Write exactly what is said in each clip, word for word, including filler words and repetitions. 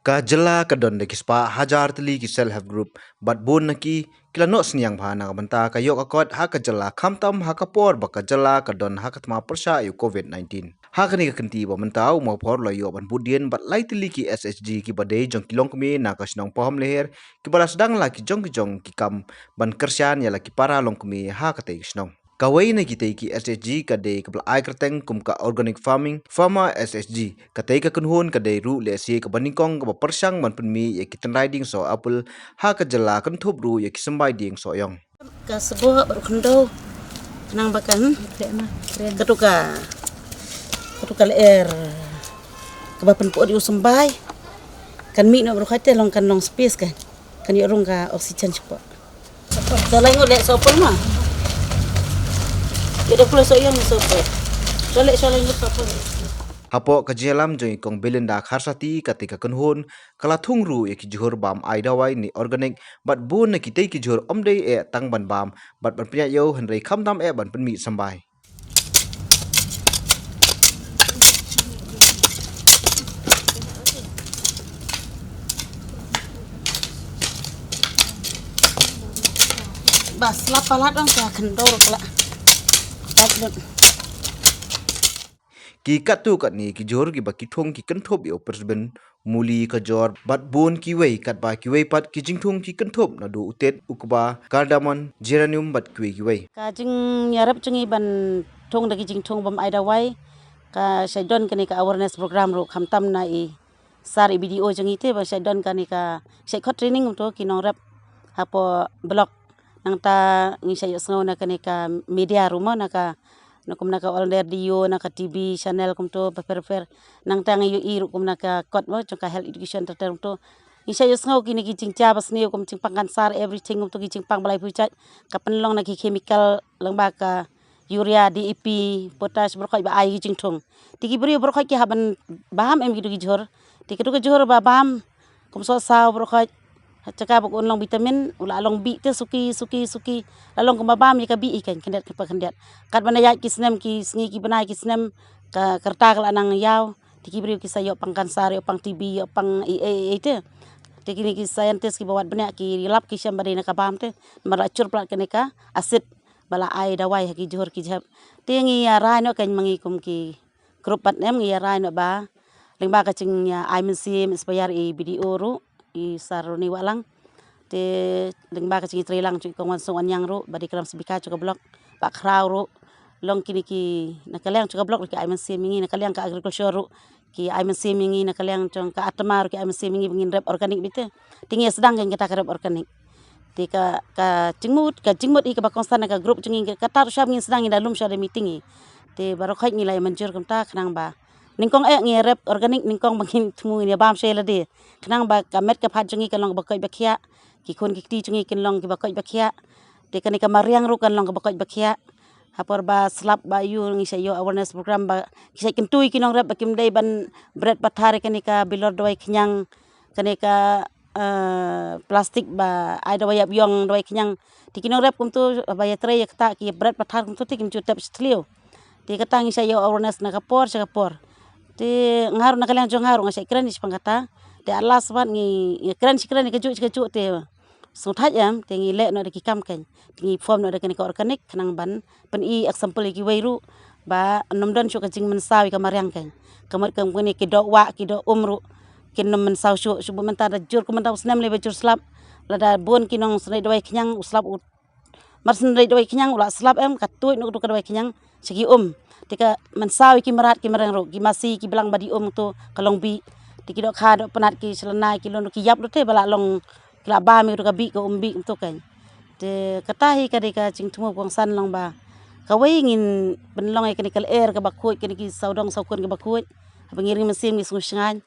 Ka jylla ka don da ki spah hajar tylli ki self help group bad bun na ki ki la noh synñiang bha na ka bynta ka ïoh ka kot ha ka jylla, khamtam ha ka por ba ka jylla ka don ha ka thma pyrshah ïa u covid nineteen. Ha kane ka kynti ba mynta u Mawphor u la ïoh ban bud dien bad lai tylli ki S H G kiba dei jong ki longkmie na ka shnong Pahom Leher kiba la sdang la ki jong ki jong ki kam ban kyrshan ïa la ki para longkmie ha katei ka shnong. Kawei na kitei ki S H G ka dei kaba la ai kyrteng kum ka organic farming, Farmer S H G. Katei ka kynhun ka dei ruh lehse kaba nyngkong kaba pyrshang ban pynmih ïa ki tynrai dieng soh apple ha ka jylla, kynthup ruh ïa ki symbai dieng soh ïong. Ka sboh bad u khyndew, khnang ba kan, katu ka, katu ka lyer kaba pynput ïa u symbai kan mih noh baroh, kata long kan long space kan, kan ïoh rung ka oxygen shapoh. Shalai ngut leh soh apple ma. Ïa da pula soh ïong soh apple. Shalai, shalai ngut soh apple. Hapoh ka jingïalam jong i Kong Belinda Kharsati, katei ka kynhun ka la thung ruh ïa ki jhur bam ai dawai ne organic bad bun na kitei ki jhur ym dei eh tang ban bam bad ban pynïaid ïew, hynrei khamtam eh ban pynmih symbai. Ba slap palat ong ka khyndew ruh ka la. Palat lut. Ki katto katne ki jhur kiba ki thung ki kynthup ïa u pyrshbin, muli, kajor bad bun kiwei, katba kiwei pat ki jingthung ki kynthup naduh u tit, u kba, cardamom, geranium bad kiwei kiwei. Ka jingïarep jong ngi ban thung da ki jingthung bam ai dawai, ka shait don kane ka awareness program ruh khamtam na i sar, i B D O jong ngi te ba shait don kane ka, shait khot training kumto ki nongrep hapoh block. Nangta ngi shait ïohsngew na kane ka media ruh mo, na ka, na kum na ka All India Radio, na ka T V channel kumto bapher bapher. Nangta ngi ïohi ruh kum na ka kot mo jong ka health education ter ter kumto. Ngi shait ïohsngew kine ki jingjia ba sniew kum jingpang cancer, everything kumto, ki jingpang ba lai pyrshah ka pynlong na ki chemical lyngba ka urea, D A P, potash, baroh khoit ba ai ki jingthung. Te ki briew baroh khoit ki hap ban bam em kito ki jhur. Te kito ki jhur ba bam kum soh saw baroh khoit, ha jaka ba un long vitamin, u la long bih te suki suki suki. La long kumba bam ïa ka bih hi kan, khyndiat pa khyndiat. Katba na ïaid ki snem, ki sngi ki bnai ki snem, ka rta ka la nang ïaw. Te ki briew ki sa ïoh pang cancer, ïoh pang T B, ïoh pang ei ei ei te. Te kine ki scientist kiba wad bniah ki lap ki shem ba dei na ka bam te, namar la jur palat kane ka acid ba la ai dawai ha ki jhur ki jhep. Te ngi ïa rai noh kan ma ngi kum ki group pat em, ngi ïa rai noh ba lyngba ka jingïa ai mynsiem, inspire i B D O ruh, i Sir Ronnie Wahlang. Te lyngba ka jingïatreilang jong i Kong Wansong Wanniang ruh, ba dei klam speaker jong ka block, Bah Khraw ruh, long kine ki na ka liang jong ka block ruh ki ai mynsiem ïa ngi, na ka liang ka agriculture ruh ki ai mynsiem ïa ngi, na ka liang jong ka ATMA ruh ki ai mynsiem ïa ngi ba ngin rep organic beit te. Te ngi ïa sdang kan kata ka rep organic. Te ka, ka jingmut, ka jingmut hi kaba kongsan na ka group jong ngi, kata ruh shab ngin sdang, ngi da lum shab da meeting hi. Te baroh khoit ngi la ïa mynjur kumta khnang ba nyngkong eh ngi ïa rep organic, nyngkong ba ngin thmu ngin ïa bam sha lade. Khnang ba ka met ka phad jong ngi kan long kaba koit ba khiah, ki khun ki kti jong ngi kin long kiba koit ba khiah. Te kane ka mariang ruh kan long kaba koit ba khiah. Ha por ba slap ba ïoh, ngi sa ïoh awareness program ba ki sa kyntu ïa ki nongrep ba kim dei ban bret pathar ïa kane ka bilor dawai khñiang, kane ka, eh, plastik ba ai dawai ïap ïong, dawai khñiang. Te ki nongrep kumto ba ïatrei ïa kata, ki bret pathar kumto te kim ju tep sha thliew. Te kata ngi sa ïoh awareness na ka por sha ka por. Te nga ruh na ka liang jong nga ruh nga sa kren shaphang kata. Te at last pat ngi, ngi kren shi kren, kajuh shi kajuh te sngewthait em, te ngi leh noh da ki kam kan. Te ngi form noh da kane ka organic khnang ban pyni example ïa kiwei ruh ba nym don shuh ka jingmynsaw ïa ka mariang kan. Ka mut kum kine ki doh wah, ki doh um ruh kin nym mynsaw shuh, shu ba mynta da jur, kum mynta u snem lei ba jur slap. Lada bun ki nongsynreit dawai khñiang, u slap u, mar synreit dawai khñiang u la slap em, ka tuid noh ka dawai khñiang sha ki um. Te ka mynsaw ïa ki mrad ki mreng ruh, ki masi, ki blang ba die um to ka long bih. Te ki dohkha dohpnat, ki shlana, ki lun ruh ki ïap ruh te ba la long, ki la bam ïa ka bih, ka um bih kumto kan. Te kata hi ka dei ka jingthmu kongsan long ba kawei ngin pynlong ïa kane ka lyer kaba khuid, kine ki sawdong sawkun kiba khuid. Haba ngi ring mynsiem ngi sngew shngaiñ.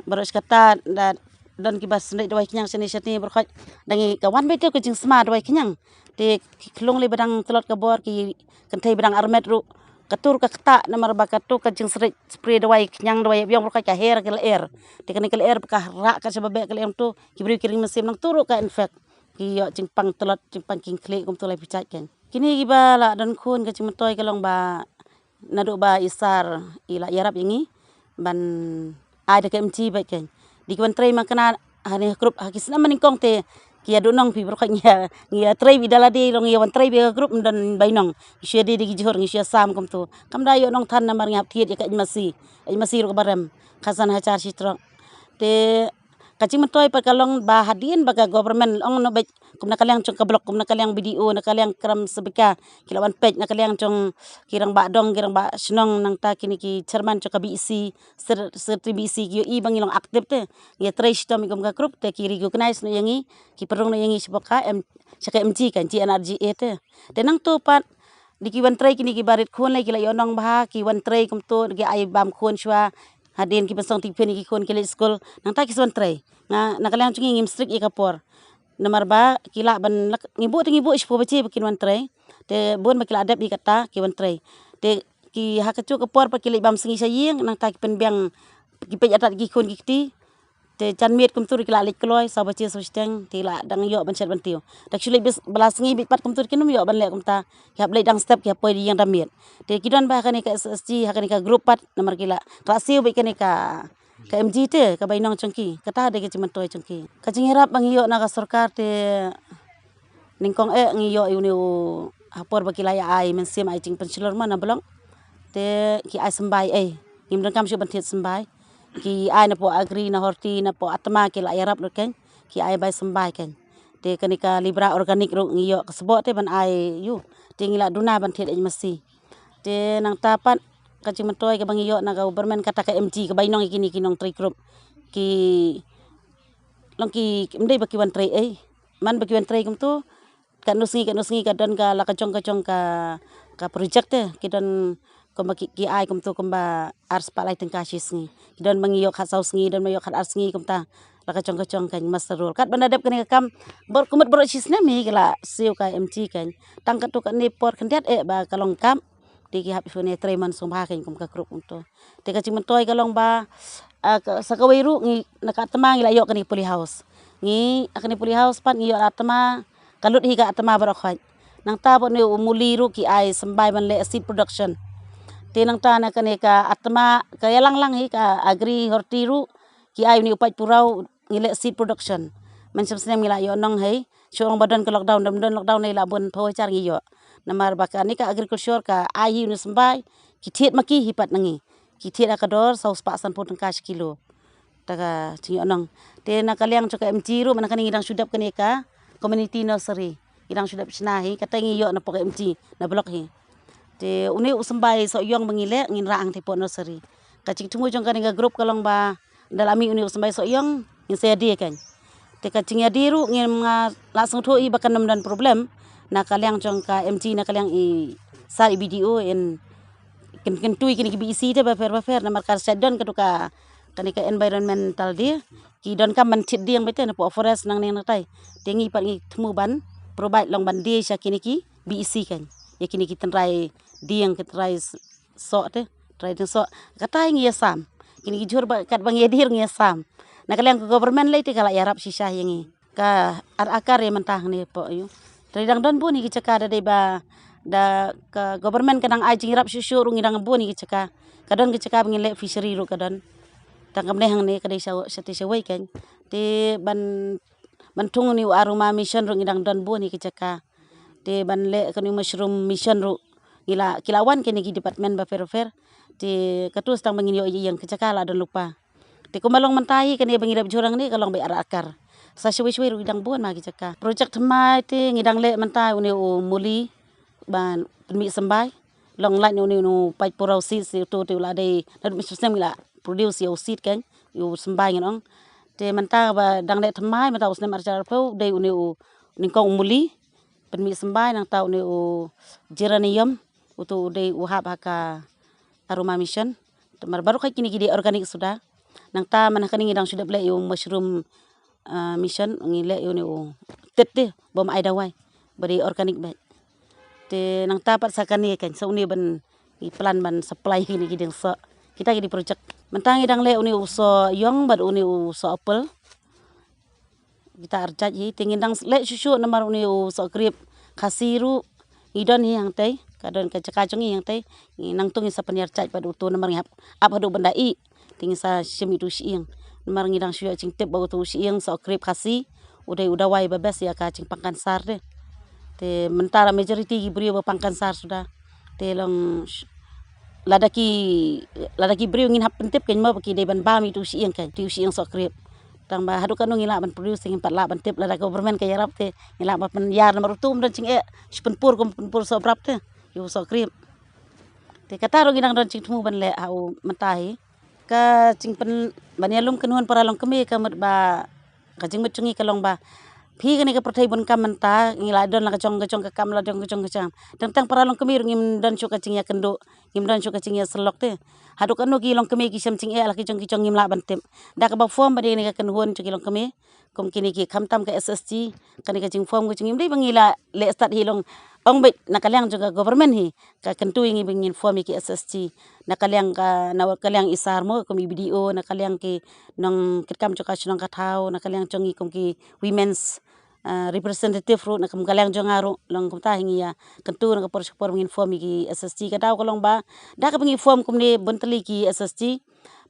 Baroh shi katta da don kiba synreit dawai khñiang shane shane, baroh khoit da ngi ka wan beit ka jingsma dawai khñiang. Te ki khlung lei ba dang tlot ka bor, ki kynthei ba dang armet ruh, kato ruh ka ktah namar ba kato ka jingsynreit spray dawai khñiang, dawai ïap ïong, baroh khoit ka her ka lyer. Te kane ka lyer ba ka rah ka shaba beh ka lyer to, ki briew ki ring mynsiem nangto ruh ka infect. Ki ïoh jingpang tlot, jingpang kynkhlieh kumto lai pyrshah kan. Kine kiba la don khun, ka jingmyntoi ka long ba naduh ba i Sir i la ïarap ïa ngi ban ai da ka M T bad kan. Dei ki wan trei ma kane ha ne group ha ki snem nyngkong te ki ïa duhnong phi baroh ngi ïa, ngi ïa trei beit da lade, long ïa wan trei beit ha group ym don bainong. Ngi shu ïa die da ki jhur, ngi shu ïa sam kumto. Kam da ïoh nongthan namar ngi hap thied ïa ka H M C, H M C ruh kaba rem, khatsan hajar shi trok. Te ka jingmyntoi pat ka long ba hadien ba ka government ong noh beit, kum na ka liang jong ka block, kum na ka liang B D O, na ka liang Gram Sabhika, ki la wan peit, na ka liang jong ki rangbah dong, ki rangbah shnong, nangta kine ki chairman jong ka B E C, sir, sir B E C, ki ïohi ba ngi long active te, ngi ïa trei shitom kum ka group te ki recognize noh ïa ngi, ki pynrung noh ïa ngi sha ka M, sha ka M G kan, G N R G A te. Te nangto pat dei ki wan trei kine ki barit khun lei ki la ïoh nong bha, ki wan trei kumto, ki ai bam khun shuwa, hadien ki pynsong tiphin ïa ki khun ki leit skul, nangta ki sa wan trei. Nga, na ka liang jong ngi ngim strict ïa ka por. Namar ba ki lah ban lak, ngi buh te ngi buh shiphew baje ba kin wan trei. Te bun ba ki lah dep hi kata ki wan trei. Te ki ha kajuh ka por ba ki leit bam sngi sha ïing, nangta ki pynbiang, ki peit atat ki khun ki kti. Te jan miet kumtu ki lah leit kloi, saw baje saw shiteng, te lah dang ïoh ban shet ban tiew. Te ki shu leit bes, ba la sngi beit pat kumtu kin ym ïoh ban leh kumta. Ki hap leit dang step, ki hap poi ïing da miet. Te ki don ba ha kane ka S S G, ha kane ka group pat, namar ki la trah siew beit kane ka, ka M G te, ka bainong jong ki, kata dei ka jingmyntoi jong ki. Ka jingïarap ba ngi ïoh na ka sorkar te nyngkong eh ngi ïoh ïa une u, ha por ba ki la ïa ai mynsiem ai jingpynshlur ma na block. Te ki ai symbai ei. Ngim donkam shuh ban thied symbai. Ki ai na poh agri, na horti, na poh atma ki la ïarap lut kan. Ki ai bai symbai kan. Te kane ka Libra Organic ruh ngi ïoh ka sboh te ban ai ïa u. Te ngi la duna ban thied H M C. Te nangta pat ka jingmyntoi kaba ngi ïoh na ka government kata ka M G ka bainong ïa kine ki nongtrei group. Ki long ki, ym dei ba ki wan trei ei. Man ba ki wan trei kumto, katno sngi katno sngi ka don ka la ka jong ka jong ka, ka project te, ki don kumba ki, ki ai kumto kumba ar spah lai tyngka shi sngi. Ki don ba ngi ïoh khatsaw sngi, don ba ïoh khatar sngi kumta. La ka jong ka jong kan muster roll. Katba la dep kane ka kam, bor kumut baroh shi snem hi ka la siew ka M G kan. Tang katto katne por khyndiat eh ba ka long kam. Te ki hap shu ne trei man sngewbha kan kum ka group kumto. Te ka jingmyntoi ka long ba, ah, ka, sa kawei ruh ngi, na ka atma ngi la ïoh kane poly house. Ngi, ah, kane poly house pat ngi ïoh atma, ka lut hi ka atma baroh khoit. Nangta bad une u muli ruh ki ai symbai ban leh seed production. Te nangta na kane ka atma, ka ïalang lang hi ka agri horti ruh, ki ai une u paid puraw, ngi leh seed production. Mynshem snem ngi la ïoh nong hei, shu ong ba don ka lockdown, dam don lockdown hei la bun phew hajar ngi ïoh. Namar ba kane ka agriculture ka ai hi une symbai, ki thied ma ki hi pat na ngi. Ki thied ha ka dor saw spah sanphew tyngka shi kilo. Ta ka jingïoh nong. Te na ka liang jong ka M G ruh, man kane ngi dang shu dep kane ka community nursery. Ngi dang shu dep shna hi, kata ngi ïoh na poh ka M G, na block hi. Te une u symbai soh ïong ba ngi leh, ngin rah hangtei poh nursery. Ka jingthmu jong kane ka group ka long ba, da la mih une u symbai soh ïong, ngin sa ïadie kan. Te ka jingïadie ruh ngim nga la sngewthuh hi ba kan ym don problem. Na ka liang jong ka M G, na ka liang i sar i B D O in kin, kin tui kine ki B E C te bapher bapher, namar ka sa don ka tu ka, kane ka environmental day. Ki donkam ban thied dieng beit te na poh forest nangne nangtai. Te ngi pat ngi thmu ban provide long ban die sha kine ki B E C kan. Ïa kine ki tynrai dieng, ki tynrai s-, soh te, tynrai dieng soh. Kata ngi ïa sam. Kine ki jhur ba, katba ngi ïa die ngi ïa sam. Na ka liang ka government lei te ka la ïarap shisha ïa ngi. Ka ar akar ïa mynta hangne poh ïu. Te dang don bun hi ki jaka da dei ba, da ka government ka dang ai jingïarap shuh shuh ruh ngi dang bun hi ki jaka. Ka don ki jaka ba ngi leh fishery ruh ka don. Tang kamne hangne ka dei sha, sha te sha wei kan. Te ban, ban thung une u Aroma Mission ruh ngi dang don bun hi ki jaka. Te ban leh kane u Mushroom Mission ruh ngi la, ki la wan kine ki department bapher bapher. Te katu sa tang ba ngin ïoh ïa ïeng, ki jaka la don lypa. Te kumba long mynta hi kane ba ngi dep jhur hangne ka long beit ar akar. Sa shawei shawei ruh ngi dang bun ma ki jaka. Project thymmai te ngi dang leh mynta une u muli ban pynmih symbai. Long lait une u paid puraw seed, seed uto te u la dei, naduh mynshem snem ngi la produce ïa u seed kan, ïa u symbai ngin ong. Te mynta ba dang leh thymmai mynta u snem ar hajar arphew dei une u nyngkong u muli pynmih symbai, nangta une u geranium, uto u dei u hap ha ka Aroma Mission. Te namar baroh khoit kine ki dei organic suda. Nangta man ha kane ngi dang shu dep leh ïa u Mushroom, ah, Mission, ngi leh ïa une u tit te bym ai dawai, ba dei organic beit. Te nangta pat sa kane kan, sa une ban ngi plan ban supply kine ki dieng soh. Kita ki dei project. Mynta ngi dang leh une u soh ïong bad une u soh apple. Kita ar jait hi, te ngin dang leh shuh shuh namar une u soh grape Khasi ruh ngi don hi hangtei, ka don ka jaka jong ngi hangtei. Ngi nangtu ngin sa pynïar jait bad uto namar ngi hap ap haduh ban da ih. Te ngin sa shim ïa uto shi ïing. Namar ngi dang shu ïoh jingtip ba utu u shyieng sohkrip Khasi u dei u dawai ba best ïa ka jingpang kansar te. Te mynta la majority ki briew ba pang kansar suda. Te long sh-, lada ki, lada ki briew ngin hap pyntip kein mo ba ki dei ban bam ïa utu u shyieng kein, utu u shyieng sohkrip. Tang ba haduh katno ngi lah ban produce, ngim pat lah ban tip, lada government ka ïarap te ngi lah ban pynïar namar utu um don jingeh, shi pynpur kum pynpur sohbrap te, ïa u sohkrip. Te kata ruh ngi dang don jingthmu ban leh ha u mynta hi. Ka jingpyn, ban ïalum kynhun para longkmie ka mut ba, ka jingmut jong ngi ka long ba phi kane ka pyrthei bun kam mynta ngi la don la ka jong ka jong ka kam, la don ka jong ka jong. Teng teng para longkmie ruh ngim don shuh ka jingïakynduh, ngim don shuh ka jingïasyllok te. Haduh katno ki longkmie ki shem jingeh la ki jong ki jong ngim lah ban tip. Da kaba form ba dei kane ka kynhun jong ki longkmie, kum kine ki khamtam ka S S G, kane ka jingform ka jong ngi ym dei ba ngi la leh stad hi long. Ong beit na ka liang jong ka government hi ka kyntu ïa ngi ba ngin form ïa ki S S G. Na ka liang ka, na ka liang i sar mo, kum i B D O, na ka liang ki nongkitkam jong ka shnong ka thaw, na ka liang jong ngi kum ki women's, ah, representative ruh, na kum ka liang jong nga ruh long kumta hi ngi ïa kyntu na ka por sha ka por ba ngin form ïa ki S S G. Ka daw ka long ba da kaba ngi form kumne bun tylli ki S S G,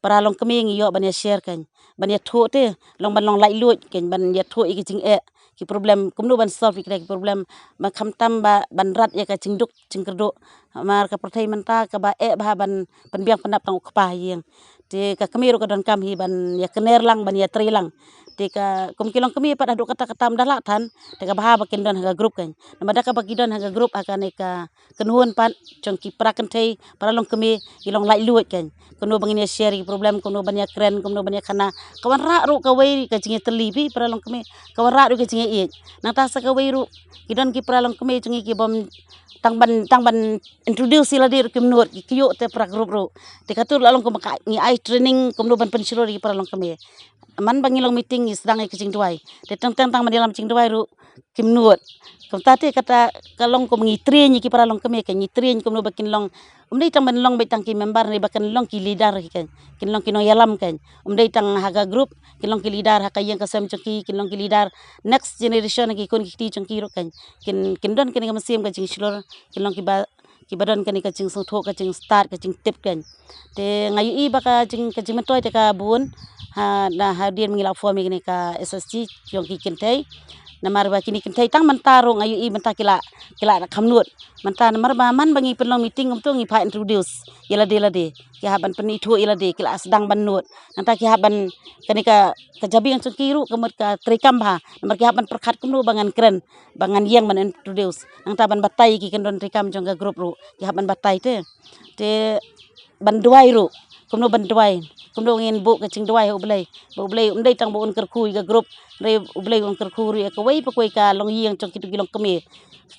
para longkmie ngi ïoh ban ïa share kein, ban ïathuh te, long ban long laitluid kein, ban ïathuh ïa ki jingeh, ki problem, kumno ban solve ïa kita ki problem. Ma khamtam ba ban rat ïa ka jingduk jingkyrduh. Namar ka pyrthei mynta kaba eh bha ban pynbiang pyndap tang u kpa ha ïing. Te ka kmie ruh ka donkam hi ban ïakner lang, ban ïatrei lang. Te ka, kum ki longkmie pat haduh katta katta ym da lah than, te kaba bha ba kin don ha ka group kein. Namar da kaba ki don ha ka group, ha kane ka kynhun pat jong ki para kynthei, para longkmie, ki long laitluid kein. Kumno ba ngin ïa share ïa ki problem, kumno ban ïakren, kumno ban ïakhana. Ka wanrah ruh kawei ka jingïatylli phi para longkmie, ka wanrah ruh ka jingïaieit. Nangta sa kawei ruh ki don ki para longkmie jong ngi ki bym tang ban, tang ban introduce ïa lade ruh kim nud, ki kyiuh te para group ruh. Te katu la long kumba ka ngi ai training kumno ban pynshlur ïa ki para longkmie. Man ba ngi long meeting ngi sdang ïa ka jingduwai. Te teng teng tang ban ïalam jingduwai ruh kim nud. Kumta te kata ka long kum ngi train ïa ki para longkmie, ka ngi train kumno ba kin long. Um dei tang ban long beit tang ki member, ne ba kin long ki leader hi kein. Kin long ki nongïalam kein. Um dei tang ha ka group, kin long ki leader ha ka ïing ka sem jong ki, kin long ki leader next generation ha ki khun ki kti jong ki ruh kein. Kin, kin don kane ka mynsiem ka jingshlur, kin long kiba, kiba don kane ka jingsngewthuh, ka jingstad, ka jingtip kein. Te nga ïohi ba ka jing, ka jingmyntoi te ka bun ha, na hadien ba ngi la form ïa kane ka S S G jong ki kynthei. Namar ba kine kynthei tang mynta ruh nga ïohi mynta ki la, ki la kham nud. Mynta namar ba man ba ngi pynlong meeting kumto ngi phah introduce ïa lade lade. Ki hap ban pynithuh ïa lade, ki la sdang ban nud. Nangta ki hap ban, kane ka, ka jabieng jong ki ruh ka mut ka treikam bha. Namar ki hap ban pyrkhat kumno ba ngan kren, ba ngan ïeng ban introduce. Nangta ban batai ïa ki kyndon treikam jong ka group ruh, ki hap ban batai te. Te ban duwai ruh, kumno ban duwai, kumno ngin buh ka jingduwai ha U Blei. Ba U Blei um dei tang ba un kyrkhu ïa ka group, hynrei U Blei un kyrkhu ruh ïa kawei pa kawei ka longïing jong kito ki longkmie.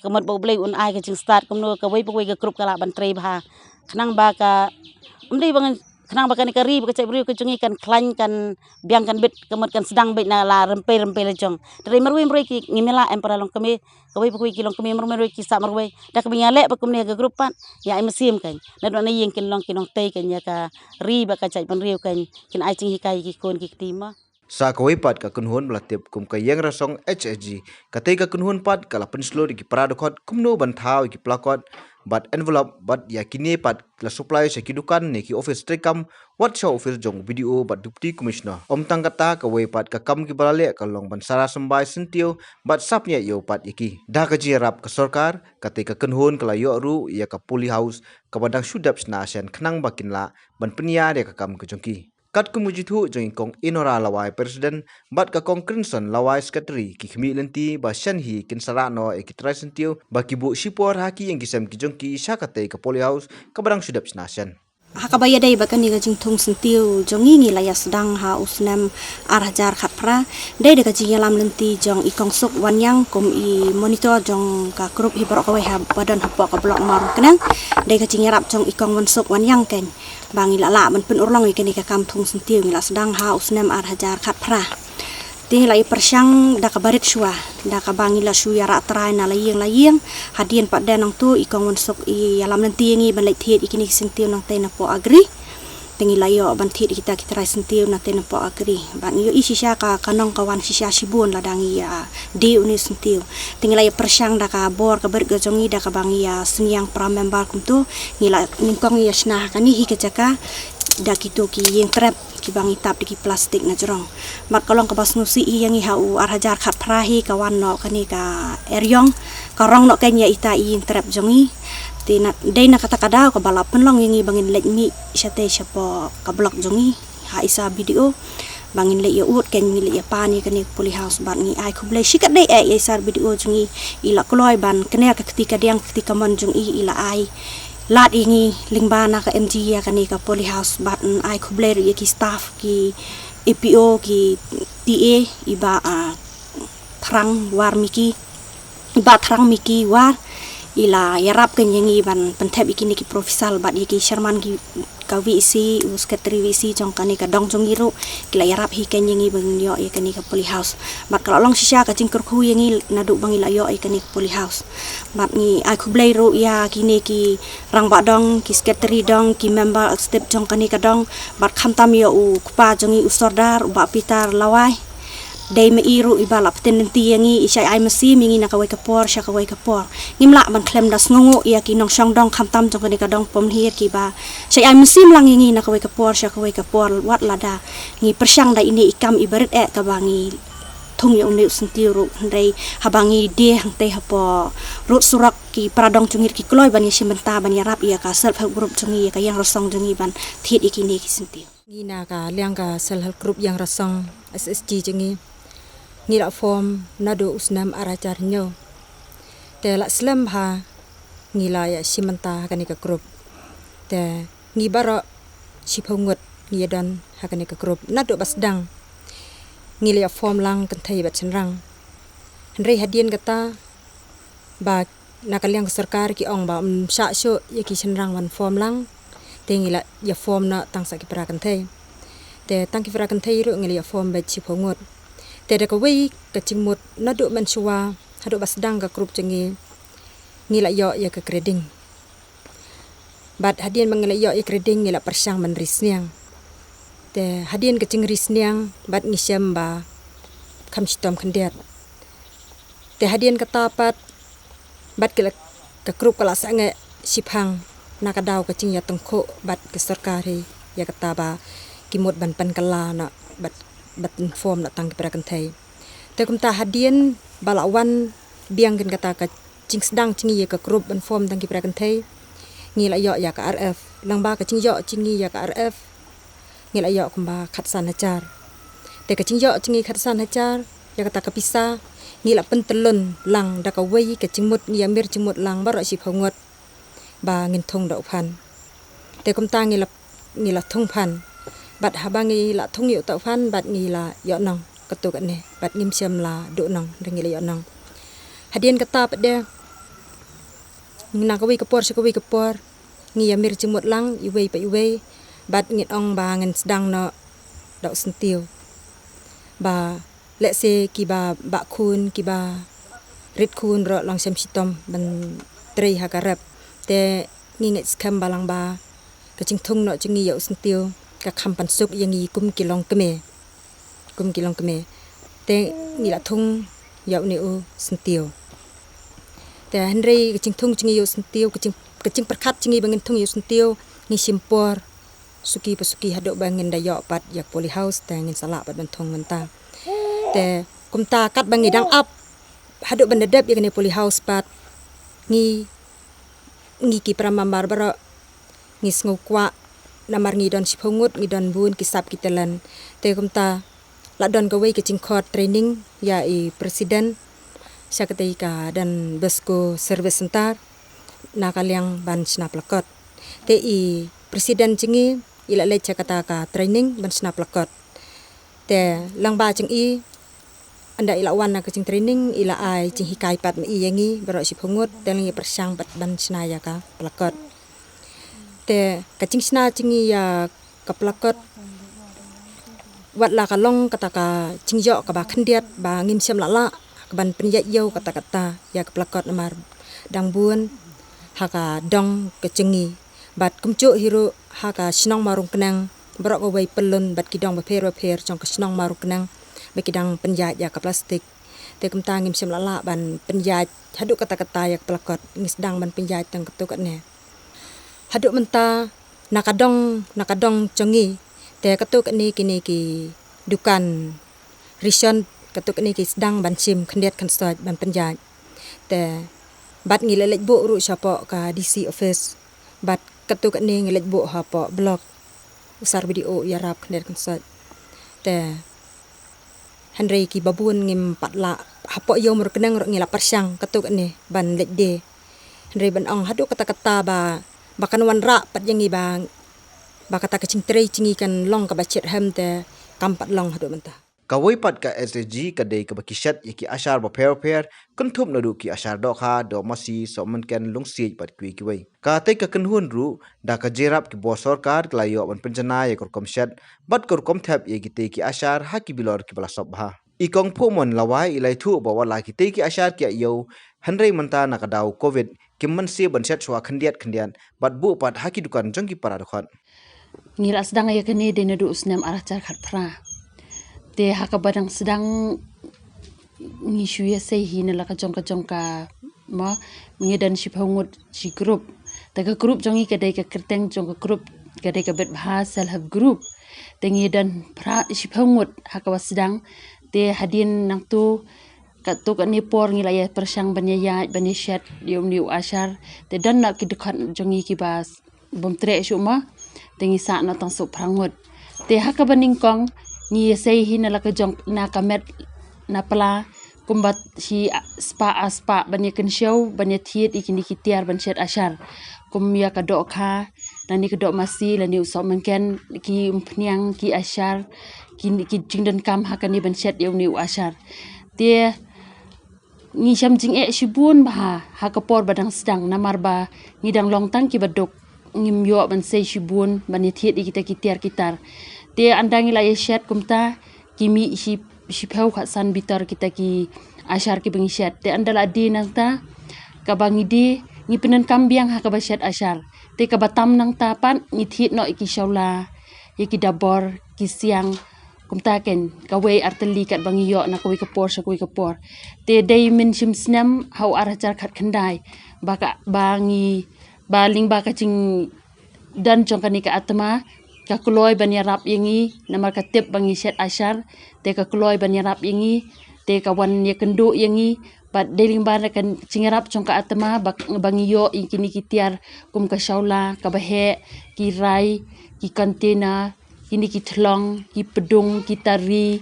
Ka mut ba U Blei un ai ka jingstad, kumno kawei pa kawei ka group ka lah ban trei bha. Khnang ba ka, um dei ba ngan, khnang ba kane ka ri bad ka jaitbynriew ka jong ngi kan khlaiñ, kan biang, kan bit, ka mut kan sdang beit na la rympei rympei la jong. Te hynrei marwei marwei ki, ngim lah, em para longkmie, kawei pa kawei ki longkmie marwei marwei ki sah marwei. Da kaba ngi ïaleh bad kumne ha ka group pat, ïa ai mynsiem kein. Naduh na ïing kin long ki nongtei kein ïa ka ri bad ka jaitbynriew kein, kin ai jinghikai ïa ki khun ki kti mo. Sa kawei pat ka kynhun ba la tip kum ka Ïing Rasong H S G, katei ka kynhun pat ka la pynshlur ïa ki para dkhot kumno ban thaw ïa ki placard bad envelope bad ïa kine pat la supply sha ki dukan ne ki office treikam, wat sha office jong B D O bad Deputy Commissioner. Ym tang kata, kawei pat ka kam kiba la leh ka long ban sara symbai syntiew bad sap ñiah ïew pat ïa ki. Da ka jingïarap ka sorkar, katei ka kynhun ka la ïoh ruh ïa ka poly house kaba dang shu dep shna shen khnang ba kin lah ban pynïar ïa ka kam ka jong ki. Katkum ka jingthoh jong i Kong Enora Lawai, President, bad ka Kong Crimson Lawai, Secretary, ki khmih lynti ba shen hi kin sa rah noh ïa ki trai syntiew ba ki buh shipor ha ki ïing ki sem ki jong ki sha katei ka poly house kaba dang shu dep shna shen. Ha kaba ïadei bad kane ka jingthung syntiew jong ngi, ngi la ïa sdang ha u snem ar hajar khatphra. Dei da ka jingïalam lynti jong i Kong Suk Wanniang kum i monitor jong ka group hi baroh kawei ha ba don hapoh ka block Mawryngkneng. Dei ka jingïarap jong i Kong Wansuk Wanniang kein ba ngi la lah ban pynurlong ïa kane ka kam thung syntiew. Ngi la sdang ha u snem ar hajar khatphra. Te ngi la ïa pyrshang da kaba rit shuwa, da kaba ngi la shu ïa rah trai na la ïing la ïing. Hadien pat de nangto i Kong Wansuk i ïalam lynti ïa ngi ban leit thied ïa kine ki syntiew nangtei napoh Agri. Te ngi la ïoh ban thied ïa kita ki trai syntiew na te na poh akri. Bad ngi ïohi shisha ka, ka nong ka wan shisha shibun lada ngi ïa die une u syntiew. Te ngi la ïa pyrshang da ka bor ka bor ka jong ngi da kaba ngi ïa synñiang para member kumto. Ngi la nyngkong ïa shna ha kane hi ka jaka da kito ki ïing trep kiba ngi tap da ki plastik na jrong. Bad ka long kaba sngewsih ïa ngi ha u ar hajar khatphra hi ka wan noh kane ka eriong. Ka rong noh kein ïa ita i ïing trep jong ngi. Te na, dei na kata ka daw kaba la pynlong ïa ngi ba ngin leit mih shatei shapoh ka block jong ngi ha i Sir B D O. Ba ngin leit ïa ud kein, ngin leit ïa pan ïa kane ka polyhouse bad ngi ai khublei shikatdei eh ïa i Sir B D O jong ngi, i la kloi ban kner ka kti kadiang ka kti kamon jong i, i la ai lad ïa ngi lyngba na ka M G ïa kane ka polyhouse bad ngi ai khublei ruh ïa ki staff, ki A P O, ki T A, i Bah, ah, Thrang War Miki, i Bah Thrang Miki War, i la ïarap kein ïa ngi ban pynthep ïa kine ki professor bad ïa ki chairman ki ka V E C, u secretary V E C jong kane ka dong jong ngi ruh, ki la ïarap hi kein ïa ngi ba ngin ïoh ïa kane ka polyhouse. Bad ka la long shisha ka jingkyrkhu ïa ngi naduh ba ngi la ïoh ïa kane ka polyhouse. Bad ngi ai khublei ruh ïa kine ki rangbah dong, ki secretary dong, ki member executive jong kane ka dong, bad khamtam ïa u kpa jong ngi u Sordar, u Bah Peter Lawai. Dei ma i ruh iba la pynthikna ïa ngi, i shait ai mynsiem ïa ngi na kawei ka por sha kawei ka por. Ngim lah ban khlem da sngewnguh ïa ki nongshong dong khamtam jong kane ka dong Pamlhiar kiba shait ai mynsiem lang ïa ngi na kawei ka por sha kawei ka por, wat lada ngi pyrshang da ine i kam iba rit eh kaba ngi thung ïa une u syntiew ruh, hynrei haba ngi die hangtei hapoh rud surok ki para dong jong ngi ki kloi ban ïa shim bynta ban ïarap ïa ka self help group jong ngi, ïa ka Ïing Rasong jong ngi ban thied ïa kine ki syntiew. Ngi na ka liang ka self help group Ïing Rasong S H G jong ngi, ngi la form naduh u snem ar hajar hynñiew. Te la slem bha ngi la ïa shim bynta ha kane ka group. Te ngi baroh shiphew ngut ngi ïa don ha kane ka group naduh ba sdang. Ngi la ïa form lang kynthei bad shynrang. Hynrei hadien kata ba na ka liang ka sorkar ki ong ba ym shah shuh ïa ki shynrang ban form lang. Te ngi la ïa form noh tang sa ki para kynthei. Te tang ki para kynthei ruh ngi la ïa form beit shiphew ngut. Te da kawei ka jingmut naduh mynshuwa haduh ba sdang ka group jong ngi, ngi la ïoh ïa ka grading. Bad hadien ba ngi la ïoh ïa ka grading ngi la pyrshang ban ri sniang. Te hadien ka jingri sniang bad ngi shem ba kham shitom khyndiat. Te hadien kata pat bad ki la, ka group ka la sangeh shiphang na ka daw ka jingïatyngkhuh bad ka sorkar hi ïa kata ba ki mut ban pynkylla noh bad, bad form noh tang ki para kynthei. Te kumta hadien ba la wan biang kein kata ka jingsdang jong ngi ïa ka group ban form tang ki para kynthei, ngi la ïoh ïa ka R F. Lyngba ka jingïoh jong ngi ïa ka R F, ngi la ïoh kumba khatsan hajar. Te ka jingïoh jong ngi khatsan hajar ïa kata ka pisa, ngi la pyntyllun lang da kawei ka jingmut, ngi ïa mir jingmut lang baroh shiphew ngut ba ngin thung da u fund. Te kumta ngi la, ngi la thung fund. Bad haba ngi la thung ïa uta u fund bad ngi la ïohnong katto katne bad ngim shym la duhnong, hynrei ngi la ïohnong. Hadien kata pat de na kawei ka por sha kawei ka por ngi ïa mir jingmut lang iwei pa iwei bad ngin ong ba ngin sdang noh da u syntiew. Ba lehse kiba bah khun, kiba rit khun ruh long shem shitom ban trei ha ka rep. Te ngi ngeit skhem ba lyngba ka jingthung noh jong ngi ïa u syntiew ka kham pynsuk ïa ngi kum ki longkmie. Kum ki longkmie. Te ngi la thung ïa une u syntiew. Te hynrei ka jingthung jong ngi ïa u syntiew, ka jing, ka jingpyrkhat jong ngi ba ngin thung ïa u syntiew, ngi shim por suki pa suki haduh ba ngin da ïoh pat ïa ka polyhouse te ngin sa lah pat ban thung mynta. Te kumta katba ngi dang ap haduh ban da dep ïa kane polyhouse pat, ngi, ngi ki para member baroh ngi sngew kwah namar ngi don shiphew ngut, ngi don bun ki sap ki talent. Te kumta la don kawei ka jingkhot training ïa i president sha katei ka Don Bosco Service Centre na ka liang ban shna plakot. Te i president jong ngi i la leit sha kata ka training ban shna plakot. Te lyngba jong i, ynda i la wan na ka jingtraining, i la ai jinghikai pat ma i ïa ngi baroh shiphew ngut, te ngi pyrshang pat ban shna ïa ka plakot. Te ka jingshna jong ngi ïa ka plakot, wat la ka long kata ka jingïoh kaba khyndiat ba ngim shym la lah ka ban pynïaid ïew katta katta ïa ka plakot namar dang bun ha ka dong ka jong ngi. Bad kumjuh hi ruh ha ka shnong Mawrung Kneng baroh kawei pyllun bad ki dong bapher bapher jong ka shnong Mawryngkneng ba ki dang pynïaid ïa ka plastik. Te kumta ngim shym lah lah ban pynïaid haduh katta katta ïa ka pla kot, ngi sdang ban pynïaid tang katto katne. Haduh mynta na ka dong, na ka dong jong ngi te katto katne kine ki dukan ration, katto katne ki sdang ban shim khyndiat khynsoit ban pynïaid. Te bad ngi la leit buh ruh shapoh ka D C office, bad katto katne ngi leit buh hapoh block, u sir B D O u ïarap khyndiat khynsoit. Te hynrei kiba bun ngim pat lah, hapoh ïew Mawryngkneng ruh ngi la pyrshang katto katne ban leit die. Hynrei ban ong haduh katta katta ba, ba kan wanrah pat ïa ngi ba, ba kata ka jingtrei jong ngi kan long kaba shitrhem te kam pat long haduh mynta. Kawei pat ka S H G ka dei kaba ki shet ïa ki ashar bapher bapher, kynthup naduh ki ashar dohkha, doh masi, sohmynken, lungsiej bad kiwei kiwei. Katei ka kynhun ruh da ka jingïarap ki bor sorkar ki la ïoh ban pynjanai ïa ka rukom shet bad ka rukom thep ïa kitei ki ashar ha ki bilor kiba la sop bha. I Kong Phomon Lawai i la ïathuh ba wat la kitei ki ashar ki ïa ïew, hynrei mynta na ka daw Covid kim mynsiem ban shet shuwa khyndiat khyndiat bad buh pat ha ki dukan jong ki para dkhot. Ngi la sdang ïa kane dei naduh u snem ar hajar khatphra. Te ha kaba dang sdang ngi shu ïasei hi na la ka jong ka jong ka, ma, ngi don shiphew ngut shi group. Te ka group jong ngi ka dei ka kyrteng jong ka group ka dei ka Betbha Self Help Group. Te ngi don phra, shiphew ngut ha kaba sdang. Te hadien nangto katto katne por ngi la ïa pyrshang ban ïa ïaid ban ïa shet ïa une u ashar. Te don na ki dkhot jong ngi kiba bym treh shuh ma, te ngi sah noh tang shuh phra ngut. Te ha kaba nyngkong ngi ïasei hi na la ka jong, na ka met na pla, kumba shi spah ar spah ban ïa kynshew ban ïa thied ïa kine ki tiar ban shet ashar. Kum ïa ka dohkha, lane ka doh masi, lane u sohmynken, ki umphniang, ki ashar, ki, ki jingdonkam ha kane ban shet ïa une u ashar. Te ngi shem jingeh shibun bha ha ka por ba dang sdang, namar ba ngi dang long tang kiba duk, ngim ïoh ban sei shibun ban ïa thied ïa kita ki tiar ki tar. Te ynda ngi la ïa shet kumta ki mih shi, shiphew khatsan bitar kita ki ashar kiba ngi shet. Te ynda la die nangta kaba ngi die ngi pyndonkam biang ha kaba shet ashar. Te kaba tam nangta pat ngi thied noh ïa ki shawla, ïa ki dabor, ki siang, kumta ken, kawei ar tylli katba ngi ïoh na kawei ka por sha kawei ka por. Te dei mynshem snem ha u ar hajar khatkhyndai ba ka, ba ngi, ba lyngba ka jingdon jong kane ka atma ka kloi ban ïarap ïa ngi, namar ka tip ba ngi shet ashar, te ka kloi ban ïarap ïa ngi, te ka wan ïakynduh ïa ngi. Bad dei lyngba ka jingïarap jong ka atma ba, ba ngi ïoh ïa kine ki tiar kum ka shawla kaba heh, ki rai, ki container, kine ki thlong, ki pdung, ki tari,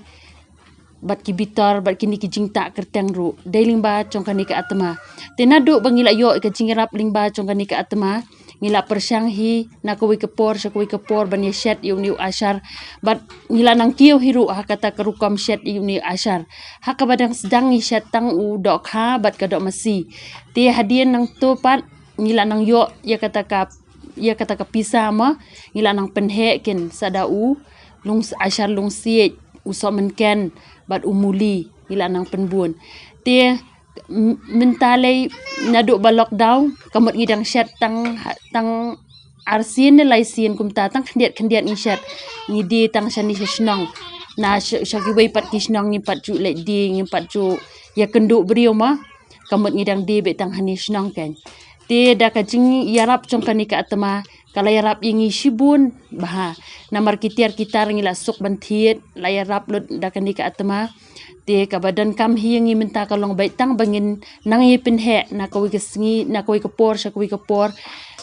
bad ki bitar, bad kine ki jingtah kyrteng ruh dei lyngba jong kane ka atma. Te naduh ba ngi la ïoh ïa ka jingïarap lyngba jong kane ka atma, ngi la pyrshang hi na kawei ka por sha kawei ka por ban ïa shet ïa une u ashar. Bad ngi la nang kiew hi ruh ha kata ka rukom shet ïa une u ashar. Ha kaba dang sdang ngi shet tang u dohkha bad ka doh masi. Te hadien nangto pat ngi la nang ïoh ïa kata ka, ïa kata ka pisa ma, ngi la nang pynheh ken sa da u lung, ashar lungsiej, u sohmynken bad u muli, ngi la nang pynbun. Te m-, mynta lei naduh ba lockdown ka mut ngi dang shet tang, tang arsien ne laisien kumta, tang khyndiat khyndiat ngi shet. Ngi die tang shane sha shnong. Na sha, sha kiwei pat ki shnong ngim pat ju leit die, ngim pat ju ïakynduh briew ma. Ka mut ngi dang die beit tang hane shnong ken. Te da ka jingïarap jong kane ka atma ka la ïarap ïa ngi shibun bha. Namar ki tiar ki tar ngi la suk ban thied, la ïarap lut da kane ka atma. Te kaba donkam hi ïa ngi mynta ka long beit tang ba ngin nang ïa pynheh na kawei ka sngi, na kawei ka por sha kawei ka por.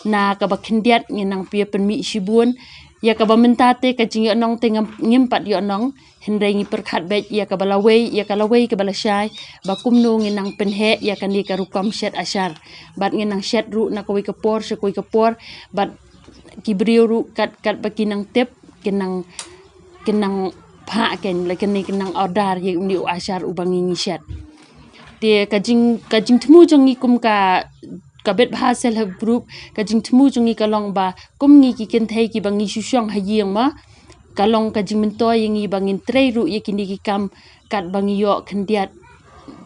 Na kaba khyndiat ngin nang pynmih shibun. Ïa kaba mynta te ka jingïohnong te ngim, ngim pat ïohnong. Hynrei ngi pyrkhat beit ïa kaba lawei, ïa ka lawei kaba lashai, ba kumno ngin nang pynheh ïa kane ka rukom shet ashar. Bad ngin nang shet ruh na kawei ka por sha kawei ka por. Bad ki briew ruh kat, katba ki nang tip, kin nang, kin nang phah ken, la kin, kin nang order ïa une u ashar uba ngi ngi shet. Te ka jing, ka jingthmu jong ngi kum ka, ka Betbha Self Help Group, ka jingthmu jong ngi ka long ba kum ngi ki kynthei kiba ngi shu shong ha ïing ma, ka long ka jingmyntoi ïa ngi ba ngin trei ruh ïa kine ki kam katba ngi ïoh khyndiat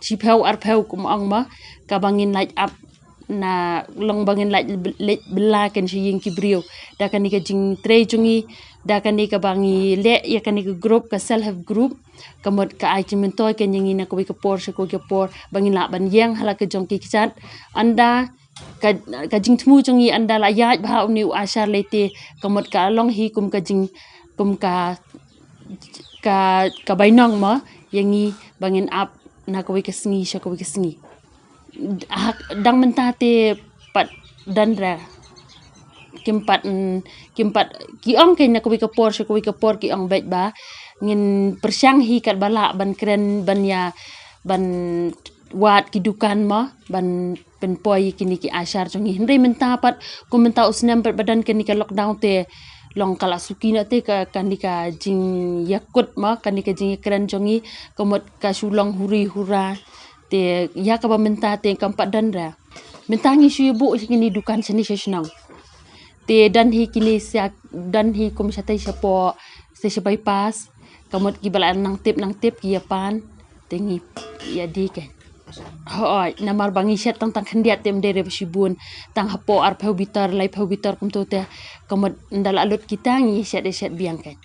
shiphew arphew kum ong ma, kaba ngin lait ap na long ba ngin lait leit bylla kein sha ïing ki briew da kane ka jingtrei jong ngi, da kane kaba ngi leh ïa kane ka group, ka self help group. Ka mut ka ai jingmyntoi kein ïa ngi na kawei ka por sha kawei ka por ba ngin lah ban ïeng ha la ka jong ki kjat. Ynda ka, ka jingthmu jong ngi ynda la ïaid bha une u Ashar lei te, ka mut ka long hi kum ka jing, kum ka, ka, ka bainong mo ïa ngi ba ngin ap na kawei ka sngi sha kawei ka sngi. Ha, dang mynta te pat don re. Kim pat, mm, kim pat, ki ong kein na kawei ka por sha kawei ka por ki ong beit ba ngin pyrshang hi katba lah ban kren, ban ïa, ban wad ki dukan mo, ban pynpoi ïa kine ki Ashar jong ngi. Hynrei mynta pat, kum mynta u snem pat ba don kane ka lockdown te, long ka la suki noh te ka, kane ka jingïakut mo, kane ka jingïakren jong ngi, ka mut ka shu long huri hura. Te ïa kaba mynta te kam pat don re. Mynta ngi shu ïa buh ïa kine dukan shane sha shnong. Te don hi kine sha, don hi kum shatei shapoh, sha, sha bypass. Ka mut kiba la nang tip, nang tip ki ïa pan. Te ngi ïa die kein. Hooid, namar ba ngi shet tang tang khyndiat te ym dei re ba shibun. Tang hapoh arphew bitar, laiphew bitar kumto te. Ka mut ynda la lut kita ngi shet, shet biang kein.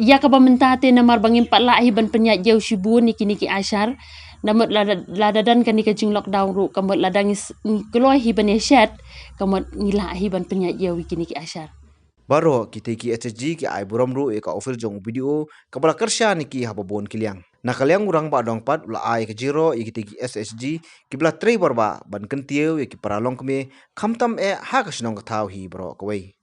Ïa kaba mynta te namar ba ngim pat lah hi ban pynïaid ïew shibun ïa kine ki Ashar. Namut lada, lada don kane ka jing lockdown ruh, ka mut lada ngi s-, ngi kloi hi ban ïa shet, ka mut ngi lah hi ban pynïaid ïew ïa kine ki Ashar. Baroh kitei ki S H G ki ai burom ruh ïa ka office jong u B D O kaba la kyrshan ïa ki ha ba bun ki liang. Na ka liang u Rangbah Dong pat u la ai ka jingïaroh ïa kitei ki S H G kiba la trei bor bha ban kyntiew ïa ki para longkmie, khamtam eh ha ka shnong ka thaw hi baroh kawei.